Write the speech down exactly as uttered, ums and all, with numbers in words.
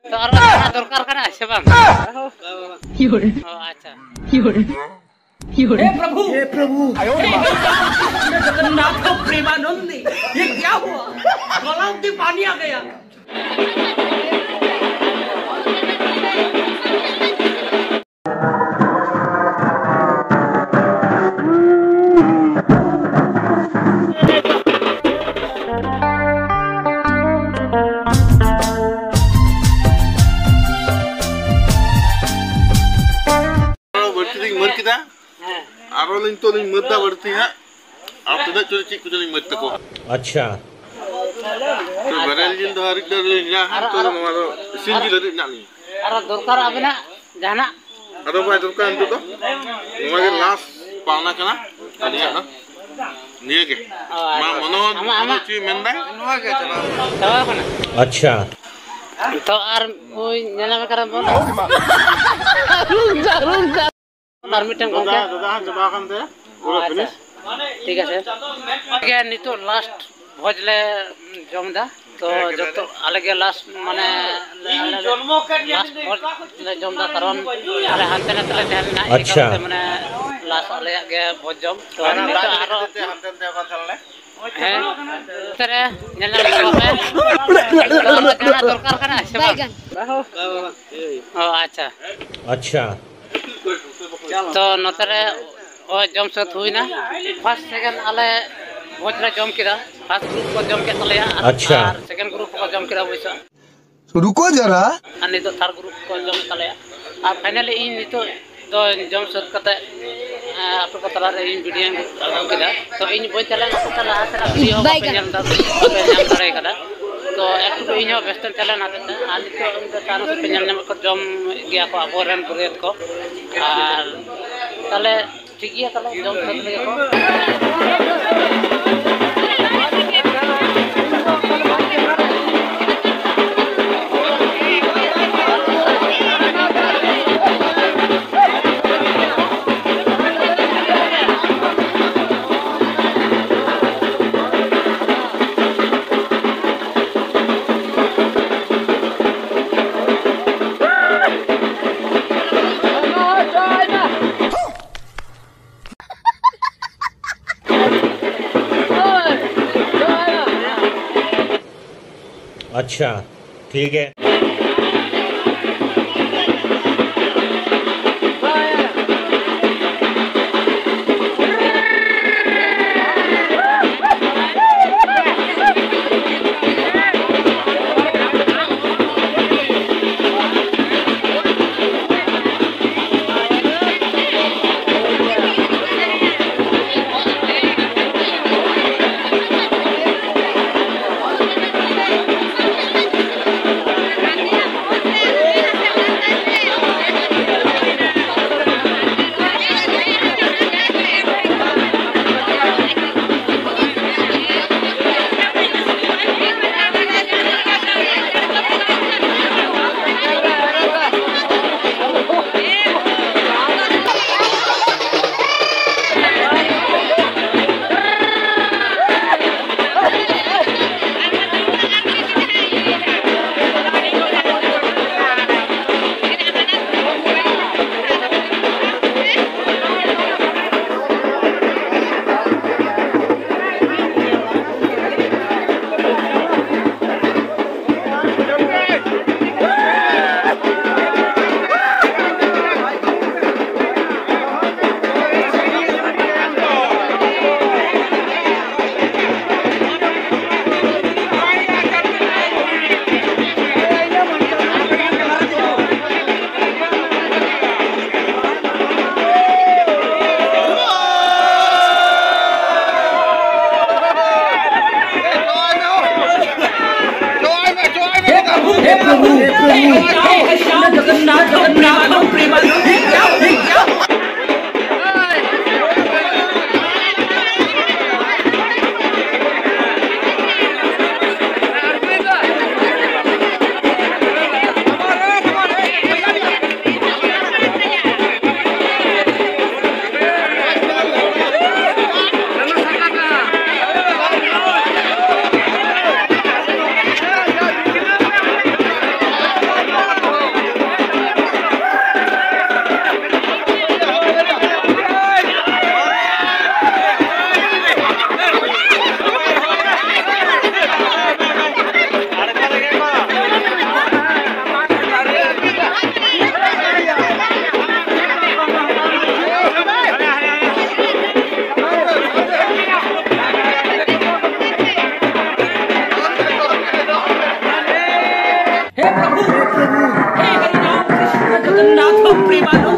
ᱛᱚ ᱟᱨ ᱡᱟᱦᱟᱱᱟᱜ ᱫᱚᱨᱠᱟᱨ ᱠᱟᱱᱟ ᱥᱮ ᱵᱟᱝ? ᱚ, ᱟᱪᱪᱷᱟ᱾ ᱦᱮ ᱯᱨᱚᱵᱷᱩ, ᱦᱮ ᱯᱨᱚᱵᱷᱩ, ᱦᱮ ᱡᱚᱜᱚᱱᱱᱟᱛᱷ ᱯᱨᱮᱢᱟᱱᱚᱱᱫ, ᱭᱮ ᱠᱭᱟ ᱦᱩᱣᱟ? ᱜᱚᱞᱟ ᱢᱮ ᱯᱟᱱᱤ ᱟ ᱜᱟᱭᱟ᱾ ᱵᱟᱹᱲᱛᱤ ᱫᱚᱧ ᱢᱟᱹᱨ ᱠᱮᱫᱟ᱾ ᱦᱮᱸ᱾ ᱟᱨᱚ ᱞᱤᱧ ᱱᱤᱛᱚᱜ ᱞᱤᱧ ᱢᱟᱹᱨ ᱫᱟ ᱵᱟᱹᱲᱛᱤ ᱦᱟᱸᱜ᱾ ᱟᱨ ᱛᱤᱱᱟᱹᱜ ᱪᱚ ᱪᱮᱫ ᱠᱚᱪᱚ ᱞᱤᱧ ᱢᱟᱹᱨ ᱛᱟᱠᱚᱣᱟ᱾ ᱟᱪᱪᱷᱟ᱾ ᱛᱚ ᱵᱮᱨᱮᱞ ᱡᱤᱞ ᱫᱚ ᱟᱹᱣᱨᱤ ᱞᱤᱧ ᱦᱤᱲᱤᱧᱟ ᱦᱟᱸᱜ᱾ ᱟᱨ, ᱱᱤᱛᱚᱜ ᱫᱚ ᱟᱨ, ᱱᱚᱣᱟ ᱫᱚ ᱤᱥᱤᱱ ᱟᱨ, ᱡᱤᱞ ᱟᱹᱣᱨᱤ ᱢᱮᱱᱟᱜ ᱞᱤᱧᱟ᱾ ᱟᱨᱚ ᱫᱚᱨᱠᱟᱨ ᱟᱵᱮᱱᱟᱜ ᱡᱟᱦᱟᱱᱟᱜ? ᱟᱫᱚ ᱵᱟᱭ ᱫᱚᱨᱠᱟᱨ ᱱᱤᱛᱚᱜ ᱫᱚ᱾ ᱱᱚᱣᱟ ᱜᱮ ᱞᱟᱥᱴ ᱯᱟᱣᱱᱟ ᱠᱟᱱᱟ ᱟᱹᱞᱤᱧᱟᱜ ᱫᱚ᱾ ᱱᱤᱭᱟᱹ ᱜᱮ᱾ ᱚ, ᱢᱟ ᱟᱪᱪᱷᱟ᱾ ᱢᱚᱱᱳᱦᱚᱨ ᱟᱢᱟᱜ, ᱟᱢᱟᱜ ᱪᱮᱫ ᱢᱮᱱᱫᱟᱭ? ᱱᱚᱣᱟ ᱜᱮ ᱪᱟᱵᱟ ᱟᱠᱟᱱᱟ᱾ ᱪᱟᱵᱟ ᱟᱠᱟᱱᱟ? ᱟᱪᱪᱷᱟ᱾ ᱛᱚ ᱟᱨ ᱳᱭ ᱧᱮᱞ ᱧᱟᱢ ᱠᱟᱱᱟ ᱵᱚᱱ᱾ ᱟᱨ ᱢᱤᱫᱴᱮᱱ ᱜᱚᱝᱠᱮ᱾ ᱫᱟᱫᱟ, ᱫᱟᱫᱟ ᱦᱚᱸ ᱪᱟᱵᱟ ᱟᱠᱟᱱ ᱛᱟᱭᱟ᱾ ᱯᱩᱨᱟᱹ ᱟᱪᱪᱷᱟ᱾ Finish᱾ ᱴᱷᱤᱠ ᱟᱪᱷᱮ᱾ ᱴᱷᱤᱠ ᱜᱮᱭᱟ, ᱱᱤᱛᱚᱜ ᱞᱟᱥᱴ ᱵᱷᱚᱡᱽ ᱞᱮ ᱡᱚᱢ ᱮᱫᱟ᱾ ᱛᱚ ᱡᱚᱛᱚ ᱟᱞᱮ ᱜᱮ ᱞᱟᱥᱴ, ᱢᱟᱱᱮ, ᱞᱟᱥᱴ ᱵᱷᱚᱡᱽ ᱞᱮ ᱡᱚᱢ ᱮᱫᱟ, ᱠᱟᱨᱚᱱ ᱟᱞᱮ ᱦᱟᱱᱛᱮ ᱱᱟᱛᱮ ᱞᱮ ᱛᱟᱦᱮᱸ ᱞᱮᱱᱟ, ᱮᱭ ᱟᱪᱪᱷᱟ᱾ ᱠᱟᱨᱚᱱ ᱛᱮ, ᱢᱟᱱᱮ, ᱞᱟᱥᱴ ᱟᱞᱮᱭᱟᱜ ᱜᱮ ᱵᱷᱚᱡᱽ ᱡᱚᱢ᱾ ᱛᱚ ᱱᱤᱛᱚᱜ ᱟᱨᱚ ᱦᱮᱸ, ᱱᱚᱛᱮ ᱨᱮ ᱧᱮᱞ ᱧᱟᱢ ᱠᱚᱣᱟ ᱯᱮ᱾ ᱛᱚ ᱡᱟᱦᱟᱸ ᱫᱚᱨᱠᱟᱨ ᱠᱟᱱᱟ ᱥᱮ ᱵᱟᱝ? ᱚ, ᱟᱪᱪᱷᱟ᱾ ᱟᱪᱪᱷᱟ᱾ ᱛᱚ ᱱᱚᱛᱮ ᱨᱮ ᱱᱚᱜᱼᱚᱭ ᱡᱚᱢ ᱥᱟᱹᱛ ᱦᱩᱭᱱᱟ᱾ ᱯᱷᱟᱥᱴ ᱥᱮᱠᱮᱱᱰ ᱟᱞᱮ ᱵᱷᱚᱡᱽ ᱞᱮ ᱡᱚᱢ ᱠᱮᱫᱟ, ᱯᱷᱟᱥᱴ ᱜᱨᱩᱯ ᱠᱚ ᱡᱚᱢ ᱠᱮᱫ ᱛᱟᱞᱮᱭᱟ, ᱟᱨ, ᱟᱪᱪᱷᱟ᱾ ᱟᱨ ᱥᱮᱠᱮᱱᱰ ᱜᱨᱩᱯ ᱦᱚᱸᱠᱚ ᱡᱚᱢ ᱠᱮᱫᱟ ᱚᱵᱚᱥᱥᱚ᱾ ᱨᱩᱠᱳ ᱡᱟᱨᱟ᱾ ᱟᱨ ᱱᱤᱛᱚᱜ ᱛᱷᱟᱨᱰ ᱜᱨᱩᱯ ᱠᱚ ᱡᱚᱢᱮᱫ ᱛᱟᱞᱮᱭᱟ᱾ ᱟᱨ ᱯᱷᱟᱭᱱᱟᱞᱤ ᱤᱧ ᱱᱤᱛᱚᱜ ᱫᱚ ᱡᱚᱢ ᱥᱟᱹᱛ ᱠᱟᱛᱮ, ᱮᱸ, ᱟᱯᱮ ᱠᱚ ᱛᱟᱞᱟᱨᱮ ᱤᱧ ᱵᱷᱤᱰᱤᱭᱳᱧ ᱟᱹᱜᱩ ᱠᱮᱫᱟ᱾ ᱛᱚ ᱤᱧ ᱵᱟᱹᱧ ᱪᱟᱞᱟᱣ ᱞᱮᱱᱟ ᱥᱮ ᱞᱟᱦᱟ ᱥᱮᱱᱟᱜ ᱵᱷᱤᱰᱤᱭᱳ ᱦᱚᱸ ᱵᱟᱯᱮ ᱵᱟᱭᱜᱟᱱ᱾ ᱧᱮᱞ ᱮᱫᱟ, ᱵᱟᱯᱮ ᱧᱟᱢ ᱫᱟᱲᱮ ᱠᱟᱫᱟ᱾ ᱛᱚ ᱮᱠᱴᱩ ᱤᱧ ᱦᱚᱸ ᱵᱮᱥᱛᱚᱧ ᱛᱟᱦᱮᱸ ᱞᱮᱱᱟ ᱦᱚᱛᱮᱡ ᱛᱮ᱾ ᱟᱨ ᱱᱤᱛᱚᱜ ᱤᱧ ᱫᱚ ᱪᱟᱱᱥ ᱯᱮ ᱧᱮᱞ ᱧᱟᱢᱮᱫ ᱠᱚ, ᱡᱚᱢ ᱜᱮᱭᱟ ᱠᱚ ᱟᱵᱚᱨᱮᱱ ᱵᱟᱹᱨᱭᱟᱹᱛ ᱠᱚ᱾ ᱟᱨ ᱛᱟᱦᱞᱮ ᱴᱷᱤᱠ ᱜᱮᱭᱟ, ᱛᱟᱦᱞᱮ ᱡᱚᱢ ᱥᱟᱹᱛ ᱞᱮᱜᱮ ᱠᱚ᱾ अच्छा, ठीक है। प्रभु। हे हरि राम कृष्ण जगन्नाथ प्रेमानंद।